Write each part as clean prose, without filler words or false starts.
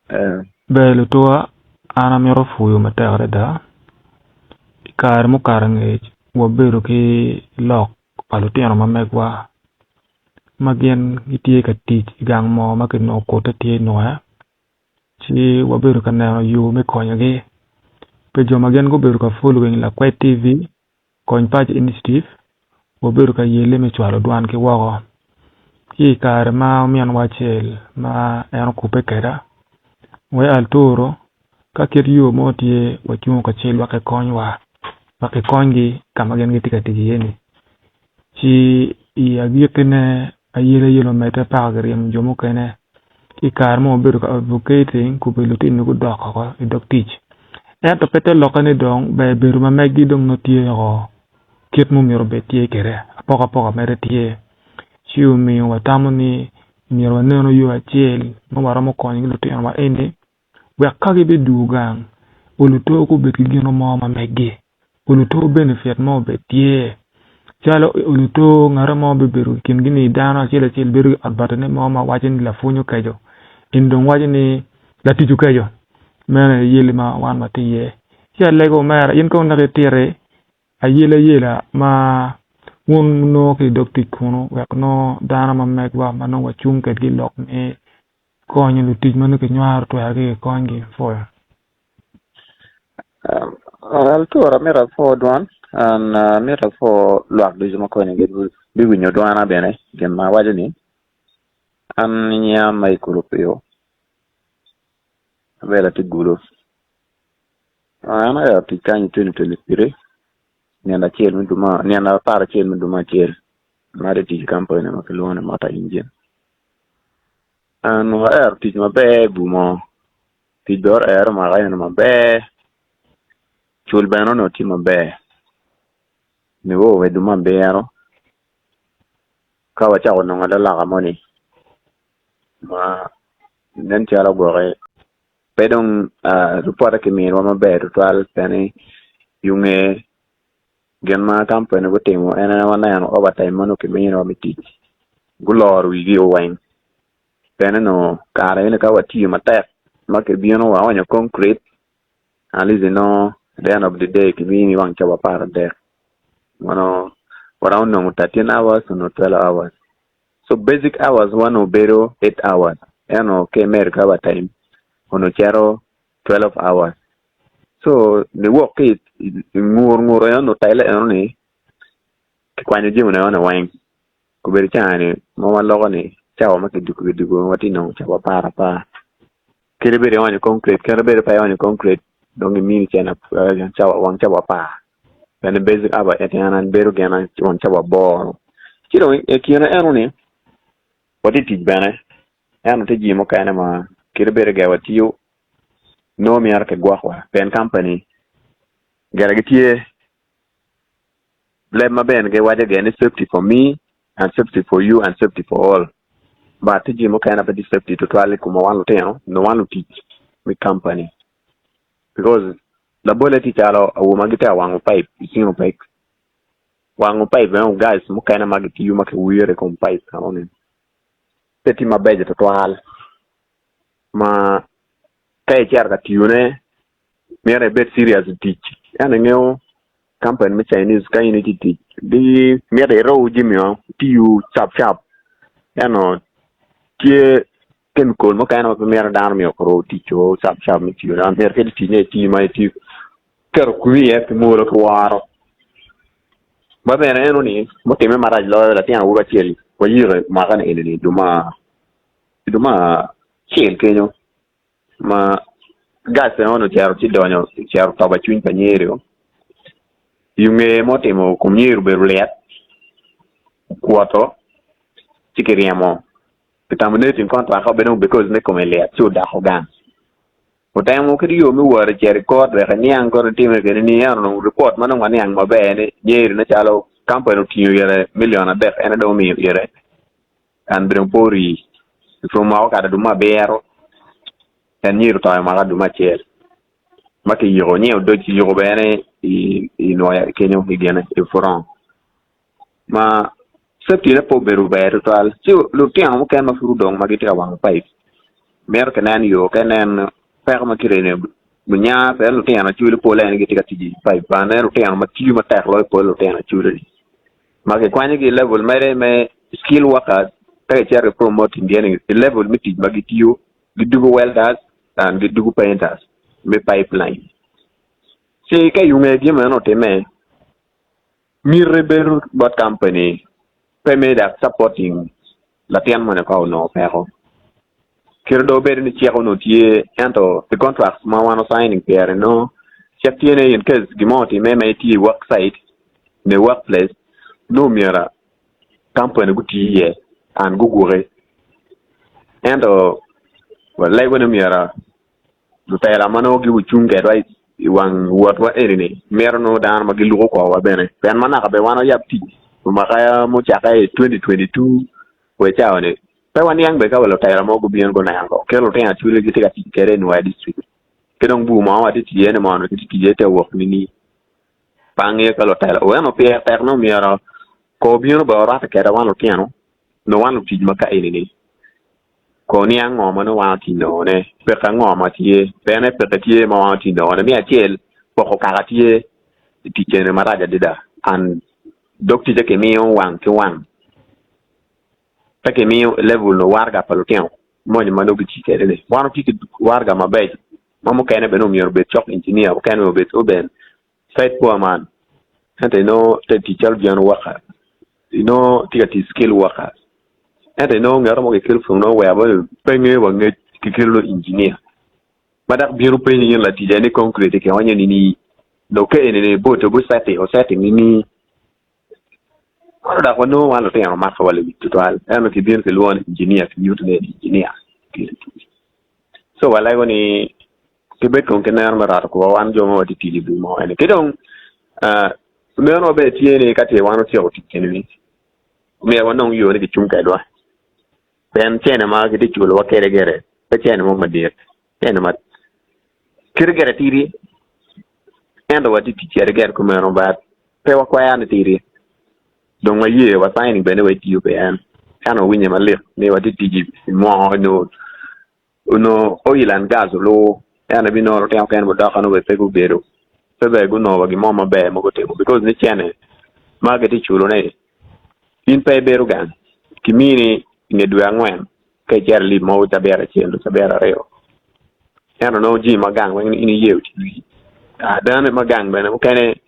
Ber lutuwa, an amito pwoyo matek adada i kare mukato angec wabedo ki lok pa lutino ma megwa ma gin gitye ka tic i gang mo ma kinongo kute tye inwoya ci wabedo ka neno yo me konyogi pi jo ma gin gubedo ka following Lakwed TV Kony Paco Initiative wabedo ka yelle me cwalo dwan ki woko. Ci i kare ma ominwa acel ma en okubbe kweda wek Arturo ka kit yo mo tye wacungo kacel wek kikonywa wek kikonygi ka ma gin gitye ka tic iye-ni. Ci i agikkine ayelayela omedde paka kiryemo jo mukene ci i kare mo wabedo ka advocating kobbe lutino gudok oko i dog tic ento pe te lokke ni dong ber bedo ma meggi dong nongo tye oko kit ma myero obed tye kwede apokapoka mere tye ci omiyo watamo ni myero wanenu yo acel ma waromo konyo ki lutinowa eni wek ka gibidwogo gang oluto gubed ki gin mo ma meggi oluto benefit mo obed tye calo oluto ngat mo bibedo i kingi ni dano acel acel bedo ki ot batine mo ma waco ni lapwony okeco in dong waco ni latic okeco meno aye yelle ma wan watye iye ci alego omera in kong dok ititi ayelayela ma wun wunongo ki i dog tic kunu wek nongo dano ma megwa ma nongo wacung kwedgi i lok me konyo lutic ma nongo kinywaro twerogi kikonygi pwoyo. Altura amito apwo dwan and amito apwo lwak ducu ma koni gibiwinyo dwana bene gin ma awaco ni an nyinga Michael Opio abedo atye Gulu an aero tic kany i 2023 nino acel me dwe nino aparacel me dwe me acel ma atye tic i kampani ma kilwongo ni Motor Engine an ahero tic maber i bur mo tic bene oero mwaka eni maber cul bene onongo tye maber nio wa i dwe me abiro ka wacako nongo alaloka moni ma nen calo gwoki pe dong ripote kiminiwa maber tutwal pien ni yo nge gin ma kampani gutimo en aye waneno overtime ma nongo kiminiwa me tic guloro wigi weng pien onongo kare eni ka watiyo matek ma kibino waonyo concrete at least inongo at the end of the day kimini wang cawa aparadek ma nongo waromo nongo 13 hours nyo 12 hours so basic hours wa onongo bedo 8 hours ento ka imedo ki overtime onongo cito 12 hours so niwok ki i ngur ngur eno tele eno ni kikwanyo jami eno weng Obedo caa-ni ma waloko ni cawa ma kidiko kidiko watye ka nongo cawa aparapar kadi bed ionyo konkret kadi bed pe ionyo konkret dong imini wang cawa apar pien basic hour en bedo gin wang cawa aboro ci dong i kine enoni watye ka tic bene ento tye jami mukene ma kadi bed ger watiyo nongo myero kigwokwa pien kampani gire gitye Leb ma bene giwaco gire ni safety for me and safety for you and safety for all but tye jami mukene pe tye safety tutwal i komwa wan lutino nyo wan lutic me company because labole tye calo awobe ma gitye ka wango pipe i Sinopec wango pipe eno gas mukene ma gitiyo ma kiwiro i kom pipe enoni pe tye mabeco tutwal ma ka icito ka tiyone myero ibed serious i tic ento ingeyo kampani me Chinese ka in itye tic mito irow jami o itiyo cap cap ento tye chemical mukene ma pe mito dano myero orow tic o cap cap me tiyo ne myero kadi tic ne iti ma iti keto kwir iye ki mwolo ki woro ma bene eno ni mutime marac loyo latin awobi acel wayiko mwaka ni eni ni dwe me acel kenyo ma gas eno ocito ci donyo ocito tobo cwiny pa nyeri-o i ngeye ma otimo kom nyeri obedo lit okwoto ci kiryemo ki terminating contract bene because me kome lit ci odoko gang otemo kit yo me wot ecito i kot wek eniang kono etime kwede ni ento onongo ripot ma nongo waniang maber ni nyeri nen calo kampani otingo ite milion adek en aye dong omiyo ite En bene pe ori i pwony mwaka okato dwe me abiro, en myero oto i mwaka dwe me acel ma kiyiko nyo odoc kiyiko bene i nwoya kenyo i gine i purong ma cefti ne pe obedo ber tutwal ci lutino mukene ma pud odong ma gitye ka wango paip. Mito kinen yo ka inen peko ma kite eni onya pien lutino Acholi pole en gitye ka tic i pipe band en lutino ma tiyo matek loyo pol lutino Acholi ni ma kikwanyogi i level mere me skill workers ka kicito ki promoting gi i level me tic ma gitiyo gidugo welders and gidugo painters me pipe line ci ka i nge gin meno otimme Miti bedo bot kampani pe me dok supporting latin moni ka onongo peko. Kite dong obedo ni cik onongo tye ento i contracts ma wan wa signing pire nongo cik tye ni in case gin mo otime ma itye i work site nyo i work place nongo myero kampani guti iye and gugwoki ento walego ni myero Lutela ma nongo gigucung kwedwa i wang wotwa eni-ni mito nongo dano ma giluko korwa bene. Pien ma naka bene wan wayab tic pi mwaka mucakke i 2022 wa i cawa-ni, pe waniang bene ka wa lutela mo gubino guneno kong kit lutino Acholi gitye ka tic kwede i Nwoya District ki dong bur mo ma watye ka tic iye-ni mono gitye ka tic iye te wok nining? Pe angeyo ka lutela ento pire tek ni myero kor obino bene orwatte kwedwa wan lutino nyo wan lutic ma ka eni-ni. Ko niang ngo ma nongo wan watye nongone, peke ango ma tye, pene peke tye ma wan watye nongone. Me acel, poko kaka tye i tic eni marac adada and dog ticce kimiyo wang ki wang. Pe kimiyo i level nyo waraga pa lutino moni ma nongo gitye kwede ni. Wan watye ki waraga mabeco ma mukene bene omyero obed cok engineer mukene obed oben Site poor man ento inongo tye ka tic calo general worker inongo tye ka tic skill worker ento inongo ngat mo kikelo from nowhere ma pe ngeyo wa ngec kikelo nongo engineer ma dok bino penyi in latic ni concrete kionyo nini dong ka eni bote osetting nini meno dok wanongo wan lutino mako wa lewic tutwal ento kibino kilwongo ni engineer kinyuto ni en engineer so walego ni Gibed kong ki neno me roto kwo wan jo ma watye tic i bur mo eni. Ki dong, nenowa bene tye ni ka ce wan otyeko tic eni, myero wanong yo ni gicung kwedwa. Pien cene ma gitye culowa kwede gire pe cene mo madit, cene ma kite gire tidi, ento watye tic kwede gire kumeno but pe wakwero ni tidi. Dong waye wa signing bene wa itiyo pi en, ento wawinye malik ni watye tic i mwongo nyo Onongo oil and gas olur ento ibinongo lutino mukene gudok nongo bene pe gubedo pe bene gunongo wa gin mo maber ma gutimo because ni cene ma gitye culo ne in pe ibedo gang kimini inge dwe angwen ka icito i leave mogo cabit acel nyo cabit aryo ento nongo jami ma gang weng in iye tye i wii dano ma gang bene mukene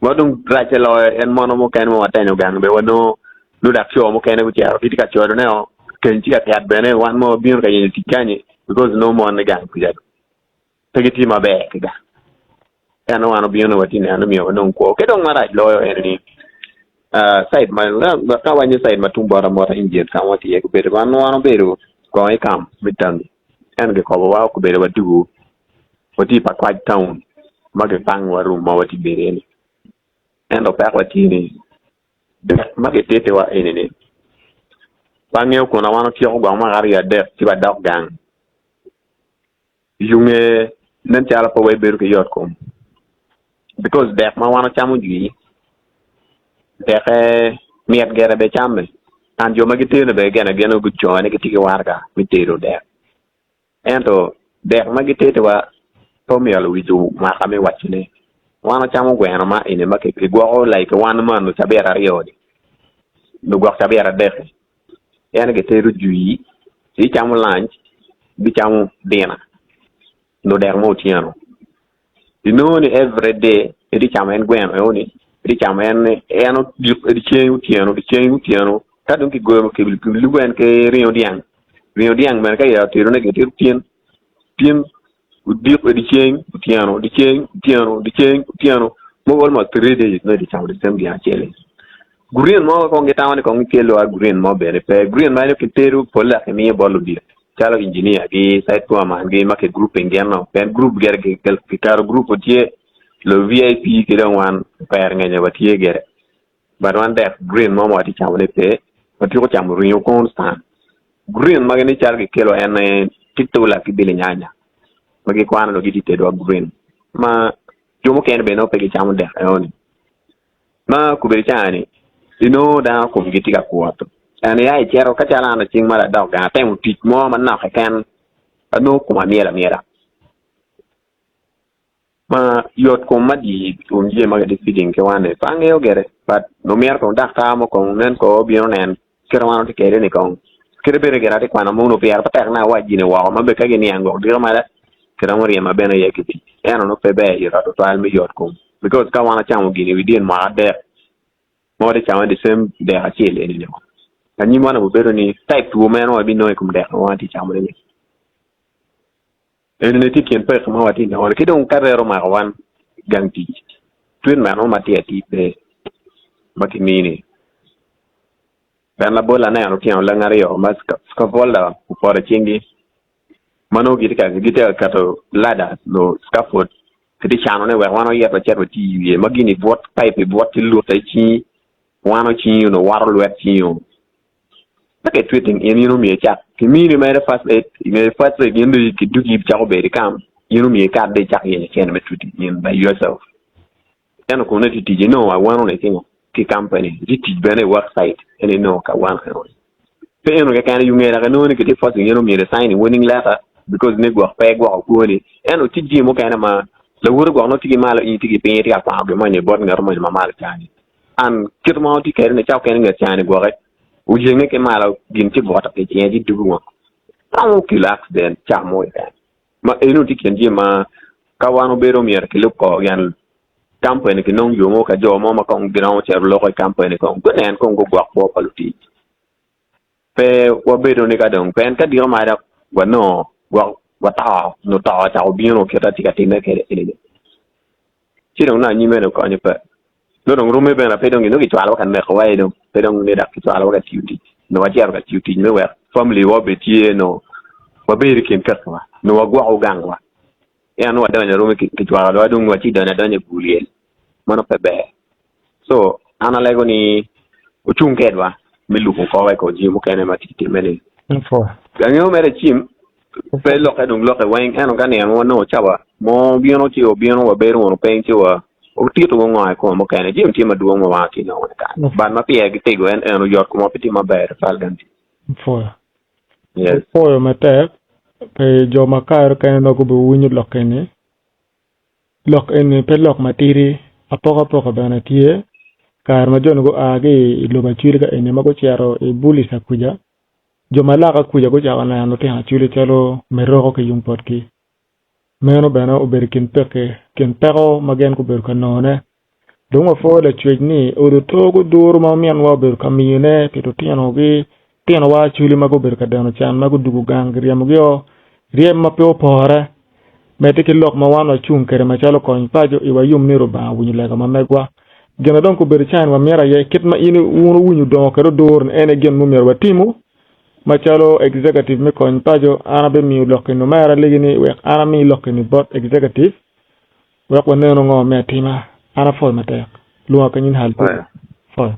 ma dong racce loyo en mono mukene ma watenyo gang bene wanongo nongo dok co mukene gucito gitye ka codone o keny tye ka ket bene wan ma wabino ka yenyo tic kanyi because nongo mon me gang kuca pe gitye maber ki gang ento wan obino watye neno ni myero wanong kwo ki dong marac loyo ene ni side ma ka wanyo side ma tung bot amota injin ka ma watye iye gubedo wan wan obedo kong i kam me tangi ento gikobowa gubedo wadugu watye i Pakwach town ma gipangowa room ma watye bedo iye ni ento peko watye ni Dek ma gititiwa eni-ni, wangeyo kun wan otyeko gwok mwaka aryo adek ci wadok gang. Yunge nen calo pe wabedo ki yot kom because dek ma wan ocamo jwi deke mit gire bene camme and jo ma giteno bene gin gin gucone gitye ki waraga me tedo dek. Ento dek ma gititiwa pe omyero lewic omaka me wacone. Wan wacamo gweno ma eni ma kigwoko like wan manu cabit aryo-ni nyo gwok cabit adek-ki en gitedo jwi ci icamo lanc gicamo dina nyo dek mo otyeno. Inongo ni every day itye camo en gweno eno ni itye camo en en dyeceng otyeno dyeceng otyeno ka dong kigoyo kilubo en ki ringo dyang ringo dyang bene ka iyero tedone gitedo tin tin odiko dyeceng otyeno dyeceng otyeno dyeceng otyeno mogo almost 3 days nongo itye camo the same gin acel-li. Gurin mo kong gitamo ni kong gikelwa gurin mo bene pe gurin ma kitedo pol dok kimiyo bot ludito. calo engineer gi site foreman gi ma ki grouping gin no pien group gire kiketo group tye lu VIP ki dong wan per ngeye watye gire but wan dek green mo ma watye camo ne pe watyeko camo ringo constant green magi ni calo kikelo en aye titula ki bilinyanya ma gikwano dong gitye tedo wa green ma jo mukene bene nongo pe gicamo dek enoni. Ma kobedo caa-ni, inongo dano komgi tye ka kwoto. En ya icito ka calo an ceng ma adok gang atemo tic mo manok keken. Anongo koma myel amyela. Ma yot kom ma di kom jami ma gitye feeding ki wan ni pe angeyo gire but omyero kong daktar mo kong nen ko obino onen kite wan watye kwede ni kong kite bene gire atye kwano mono pire pe tek ni awac gini woko ma bene ka giniang gwok diro mada kiromo ryema bene iye ki tic ento nongo pe ber ira tutwal me yot kom because ka wan wacamo gini within mwaka adek ma watye camo the same dek acel eni ni anyim wan obedo ni type two meno wabinongo i kom dek ma wan watye camo ne ni. Enini tye i kin peko ma watye ka nongo ki dong ka rero omako wan i gang tic, treatment mo matir atir pe ma kimini. Pien labolle aneno lutino leng aryo ma scaffolder opoto i cinggi ma nongo gitye ka keto ladder nyo scaffold kitye ka canone wek wan oyet wacit wati i wiye ma gin-ni bwot paip-pi bwot ci lute i cingi wano cingi nyo woto lwet cingi-o. Ka ki tweeting in, in omiyo icak kimini mere first aid, inge first aid in dong kiduki icako bedo ikam, in omiyo ikat dong icak yenyo cene me tweeting in by yourself. Ento kun itye tic inongo awano ni ki ngo? Ki company, itye tic bene i work site ento inongo ka awano eno ni. Pe eno keken yunge dok inongo ni kitye forcing in omyero i sign warning letter because ni gwok pe igwoko kwoni. Ento tye jami mukene ma lawoti gwok nongo tye ki malo in itye ki piny itye ka kwano gin moni bot ngat moni ma malo cani. An kit ma watye kwede ni cawa okene ngat cani gwoke ojenge ki malo gin ci bwoto ki cinge ci dugo woko romo kelo accident ca mo keken ma eno tye kin jami ma ka wan obedo myero kilub kor gin kampani kinong yo mo ka jo mo ma kong giromo cito loko i kampani kong gunen kong gugwok kwo pa lutic. Pe wabedo ni ka dong pien ka diko ma dok wanongo gwok wato nyo to ocako bino kit ma tye ka timme kwede eni-ni, ci dong nongo anyim eni konyo pe. Nongo dong romi bene pe dong nongo kicwalowa ka nekowa aye dong pe dong ni dok kicwalowa ka tiyo tic nyo wacito ka tiyo tic me wek familiwa obed tye nyo wabed i kin kakiwa nyo wagwoko gangwa. Ento nongo wadonyo romi kicwalowa dong waci donyo adonya i bur lyel meno pe ber. So an alego ni wucung kedwa me lubo kor i kom jami mukene ma tye ka timme-ni. Angeyo mere cim pe lokke dong lokke weng ento ka nino mo nongo cawa mo obino ci obino wabedo wunu piny ci watito wu ngo i kome mukene jami tye madwong ma wan watye ka nongone kany but ma pire gitego en eno yot komwa pe tye maber tutwal gangi. Yes. Pwoyo matek pi jo ma kare kene nongo gubiwinyo lok eni. Lok eni pe lok matidi, apokapoka bene tye. Kare ma jo-ni gua ki i lobo Acholi ka eni ma gucito i Bulisa kuca, jo ma laka kuca gucako neno lutino Acholi calo meroko ki yung botgi. Meno bene obedo i kin pekki, kin peko ma gin gubedo ka nongone. Dong wapwoyo Lacwec ni olo to guduru ma ominwa obedo ka miyone pi lutinogi, lutinowa acwali ma gubedo ka deno can ma gudugo gang giryemogi-o ryem ma pe opore. Medde ki lok ma wan wacung kwede macalo kony paco i wayom ni Rubanga owinyo lega ma megwa. Gin ma dong kobedo cain wamito aye kit ma in wun wuwinyo dongo kwede oduru-ni en aye gin mumyero watimu. Macalo executive me kony paco, an abimiyo lok-ki omera alegi ni wek an ami lok-ki bot executive. Wek wanenu ngo me atima. An apwoyo matek. Lwonga ki nying Hal Peter. Pwoyo.